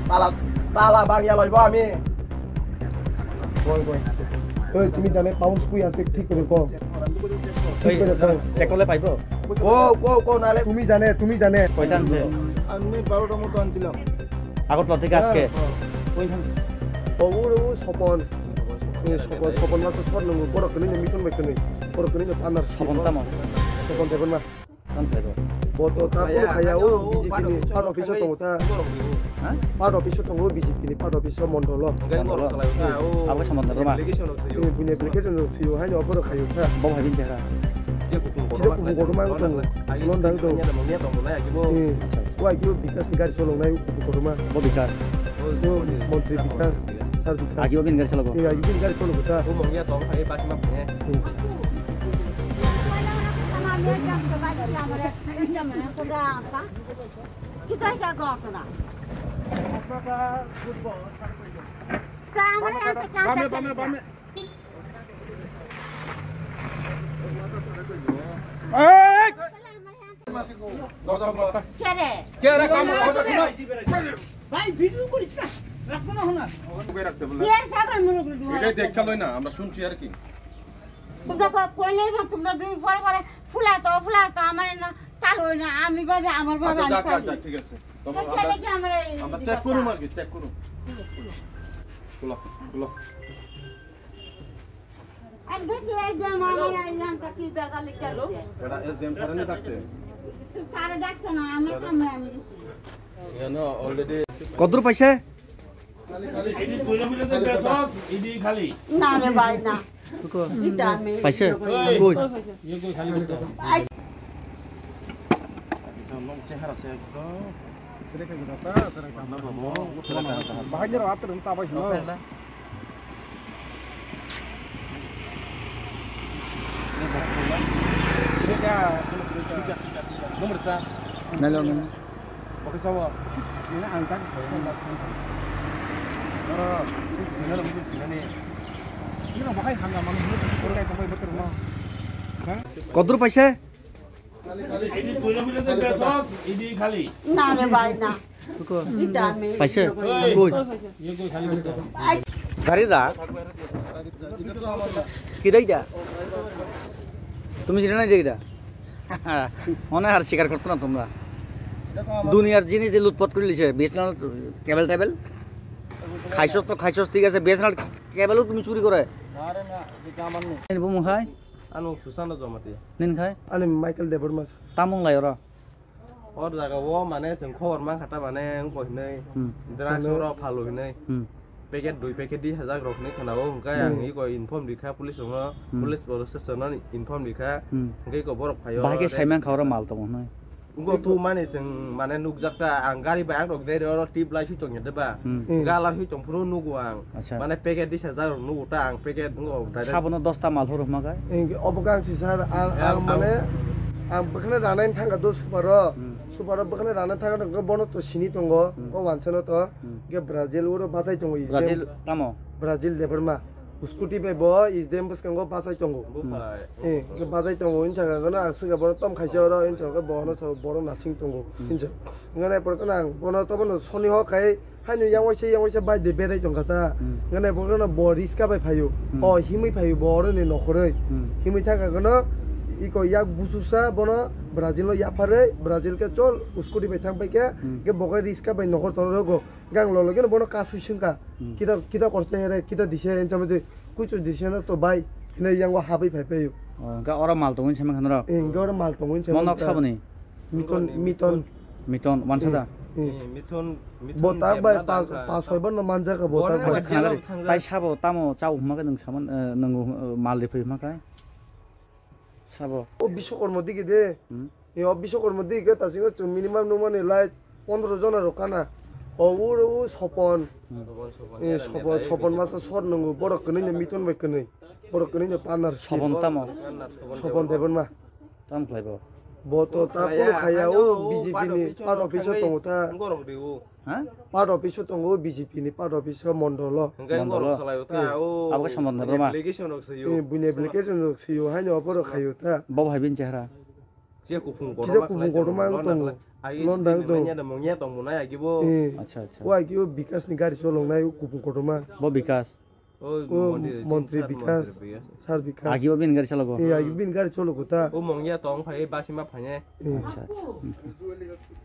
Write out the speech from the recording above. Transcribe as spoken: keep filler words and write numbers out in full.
Tala, tala bangya loibo ami. Koi, koi. Oi, tumi jane pounds koi ase, thik kore ko. Thik kore ko. Check korle paibo? Ko, ko, ko, nale. Tumi jane, tumi jane. Koita anse? Ami barota moto anchilam. Agartala theke aske? Hya, hya. Koita? O, o, o, Sopon. E, Sopon, Sopon masa sor nungo. Borok kwnwi no Mithun bai kwnwi. Borok kwnwi no partnership. Sopon tamo? Sopon Debbarma. Tamo khlai bo? Bo to ta phuru khaya o B J P ni part office o tongo ta. Ha? Part office o tongo B J P ni part office o mondol o. Mondol o? Abo khe Sopon Debbarma. Eh, buini application rok sio haino oborok khaio ta. Bo hai bini chehra? Kisa kubu kotorma ang tongo. London tongo. Eh, wa kio Bikas ni gari choloknai kubu kotorma. Bo Bikas? Bo montri Bikas, sir Bikas. Agi bo bini gari chologo? Eh, agi bini gari chologo ta. Kita jaga kena. Bame, bame, bame. এই! Kere? Kere, kere, kere, kere। ভাই, ভিডিও করিস না। রাখতো না, শোনা। ওকে রাখতে বলে। এর সাগর মুরগ। এটাই দেখা লই না, আমরা শুনছি আর কি। তোমরা ক-, কইলে না, তোমরা দুই পরে পরে ফুলাতো, ফুলাতো, আমার না, তার হই না, আমি ভাবে, আমার ভাবে, আচ্ছা, আমি যাক, যাক, খাই। যাক, ঠিক আছে। তো তো আমরা, খেলে কি আমরা এই আমরা দিকে চেক করুম খা? আর কি, চেক করুম। খুলো, খুলো। আমি দেখি এই যে আমার এই নামটা কি বেজালি করছে। এটা এসডিএম স্যারে নি ডাকছে? স্যারে ডাকছে না, আমার কামে আমি গেছি। এখানে already কত পাইছে? এডি কইরা কইরা তো বেসস, এডি খালি। না রে ভাই, না। কো? এটা আমি পাইছে? কই? ইয়ে কই খালি করতে? আই- চেহারা সে একদম। বাহাইদের হাত রে চাবাই হলো। Nailo nung. Baksa wa. Ini angkat. Oro, ini lo mungkin sini nih. Ini lo bakai hanga malu ini, ini kayak sampai betul mau. Hah? Kodur paisa? না রে ভাই, না। এটা আমি পাইছে? কই? গাড়ি দা? কি দেই দা? তুমি চিনো না এটা? মনে হয় আর স্বীকার করতো না তোমরা। দুনিয়ার জিনিস যে লুটপাট করে লিছে, বিএসএনএল কেবল টেবল। খাইছস তো খাইছস, ঠিক আছে, বিএসএনএল কেবলও তুমি চুরি করে। না রে না, এটা আমার নেই। বুমু খাই? Ano Susano Jamatia. Nin khai? Ani Michael Debbarma sir. Tamung lai oro? Or jaga o mane chwng khobor man kha ta mane wng koi hinwi Hmm. drugs Mane oro phalu hinwi. Hmm. Packet dui packet di hajak rok hinwi khana o hwnkhe ang Hmm. iko inform rikha police rokno Hmm. police police station no inform rikha Hmm. hwnkhe iko borok phaio Bahai khe ore. Sai man kha oro mal tongo hinwi. Wngkha tu mani chwng mane nukjak ta, ang gari bai ang rok deri oro tip lai sui tongya de ba. Hmm. Hmm. Gala sui tong phuru nugo ang. Acha. Mane packet disa jak rok nugo ta ang packet wngkha direct. Sabono dosta mal horo hma kai? Engke obo khe ang si sir, ang, Eh, ang ang mane ang bwkhano ranai thangkha do super o. Hmm. Super o bwkhano ranai thangkha do bono to sini tongo, Hmm. o wansa no to. Hmm. Ge Brazil uro bachai tongo is Brazil dem. Tamo? Brazil Debbarma. Scooty bai bo is dem bwskango bachai tongo. Buphai. Eh, ke bachai tongo, hinsa khe ang swngkha bono tom khaisa oro, hinsa khe bono sa bono nasing tongo, Hmm. hinsa. Ngana pore kono ang bono to bono soni ho khai, haino yang waisa, yang waisa bai de berai tongkha ta. Hmm. Ngana pore kono bo riska bai phaio. Hmm. O himwi phaio bo oro ni nokhoroi. Hmm. Himwi thangkha kono iko yak bususa bono Brazil no yapharwi, Brazil khe chol scooty bai thang pai khe, Hmm. ke bo khe riska bai nokhor tong rogo. Gang lolo geno bono kasui sengkha. Hmm. Kita, kita korsa here, kita dise, enchama je, kuchu dise na to bai, hine yango habai phai phaio. Oh, ga oro mal tongo hinwi saimang kha norok? Eh, ga oro mal tongo hinwi saimang kha. Monok saboni? Miton, miton. Miton, wansa da? Eh, eh. Eh, miton, miton. Bo tak bai, pas, pas soi bono manjak bo tak bai. Acha, khana gari. Tai sabo tamo chao hwnma khe nwng saman, eh, nwng, eh, mal riphi hwnma khe? Sabo. O Biswakarma digi de. Hmm. E o Biswakarma digi ke ta singo chwng minimum nukmani lai pondro jona rok kana. O uro o Sopon. Hmm. E Sopon, Sopon masa sor nungo borok kwnwi no miton bai kwnwi. Borok kwnwi no partnership. Sopon tamo? Sopon Debbarma. Tam khlai bo? Bo to ta khlaiya, kunu khaya o ano B J P ni part office o tongo ta. Borok de o. Ha? Part office o tongo B J P ni part office o mondol o. Hwnkhe mondol o? Borok khlai o ta, eh, o. Abo khe Sopon Debbarma. Application rok swi o. Eh, buini application rok swi o, haino oborok khai o ta. Bo hai bini chehra? Kisa kupung kotorma wng tongo. Londa wng tongo. Manya da mungya tong muna ya gibo. Eh. Acha, acha. Wa gibo Bikas ni gari cholok nai kupung kotorma. Bo Bikas. O montri Bikas, sir Bikas. Agi o bin gari chalogo. Eh, agi bin gari chalogo ta. O mungya tong phai basi ma phai ne. Eh. Acha, acha.